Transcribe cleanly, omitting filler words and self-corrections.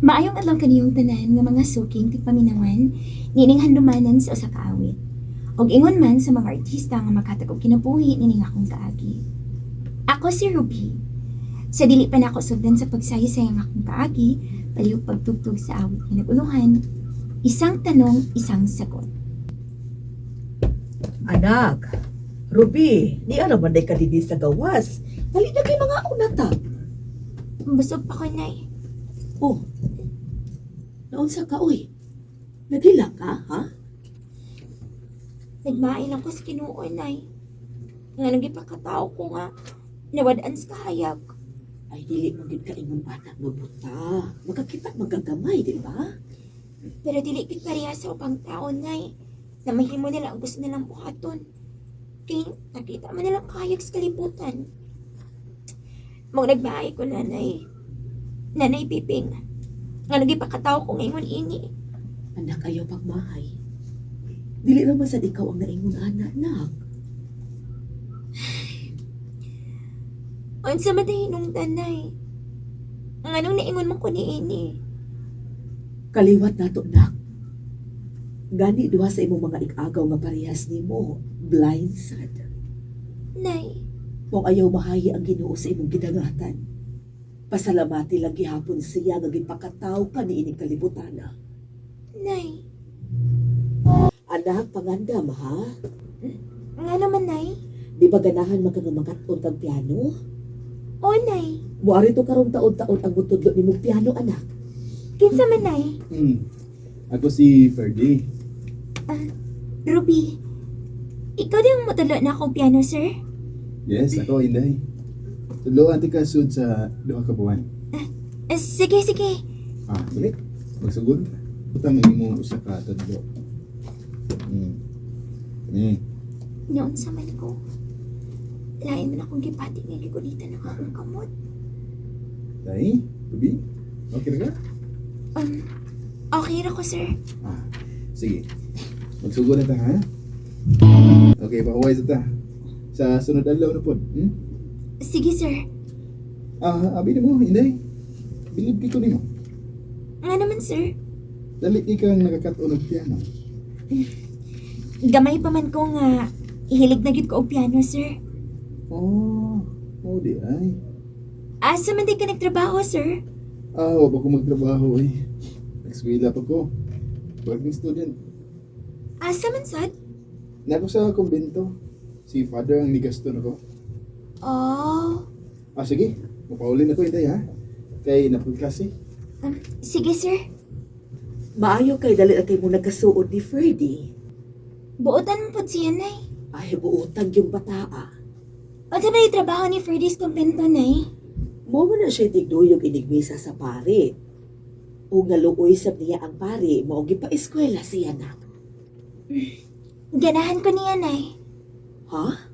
Maayong adlaw kaniyong tanan nga mga suking tigpaminawan niining handumanan sa usa ka awit. Og ingon man sa mga artista nga maghatag og kinabuhi nining akong kaagi. Ako si Ruby. Sa dili pa nako sugdan sa pagsaysay ang akong kaagi, palihog pagtugtog sa awit nga nag-uluhan, "Isang Tanong, Isang Sagot." Anak, Ruby, di ano man day ka didi sa gawas. Dali na kay mga una ta. Busog pa ko, Nay. Oh, naunsa ka, oy? Nagila ka, ha? Nagmain ako sa Ginoo, Nay. Nga nagipakatao ko nga nawad-an sa kahayag. Ay, dili man gyud ka ingon anak nga buta. Makakita magagamay, di ba? Pero dili gid pareha sa ubang tao, Nay, na mahimo nila ang gusto nilang buhaton. Kay nakita man nilang kahayag sa kalibutan. Mao nagmaay ko, Nanay. Nanay Piping. Nga nagipakatao ko ngayon ini. Anak, ayaw pagmahay. Dili naman sad ikaw ang naingon anak, nak. Unsa man tayo nung tanay? Nganong naingon man ko ni ini? Kaliwat nato, nak. Gani duha sa imong mga ikagaw nga parehas nimo, blind sad. Nay, Mong ayaw mahaya ang Ginoo sa imong gidangatan. Pasalamati lang gihapon siya nga gipakataw ka niining kalibutana. Nay. Anak, pangandam ha. Nga naman, Nay. Di ba ganahan man ka nga makat-on kag piano? O, Nay. Muari to karong taon-taon ang mutudlo nimo piano, anak. Kinsa man, Nay? Ako si Ferdy. Ruby. Ikaw din ang mutudlo na akong piano, sir? Yes, ako, Inday. Tudloan ti ka sud sa 2 ka buwan. Eh, sige, sige. Ah, dali. Magsugod. Butang imo usa ka tudlo. Ni. Noon sa man ko. Lain man akong gipati nga gigulitan ng akong kamot. Dai, Ruby. Okay na ka? Okay ra ko, sir. Ah, sige. Magsugod na ta, ha? Okay, pahuway sa ta. Sa sunod adlaw na pod. Sige, sir. Ah, abi nimo, Inday. Bilib ko nimo. Nga naman, sir. Dali kang nakakat-on og piano. Gamay pa man ko nga ihilig na gyud ko og piano, sir. Oh, oh di ay. Asa man di ka nagtrabaho, sir? Ah, wa pa ko magtrabaho eh. Nag-eskwela pa ko. Working student. Asa man sad? Nako sa kumbento. Si father ang nigasto nako. Oh, Ah, sige. Mapaulin ako, Inday, ha? Kay napagklase. Sige, sir. Maayo kay dali na kay mo nagkasuod ni Ferdy. Buotan mo pod siya, Nay. Ay, buotag yung bataa. Unsa ba yung trabaho ni Ferdy sa kumbento, Nay? Mo man na siya tigduyog inigmisa sa pare. O nga luoy sab niya ang pare, mao gipa-eskwela siya, nak. Ganahan ko niya, Nay. Ha?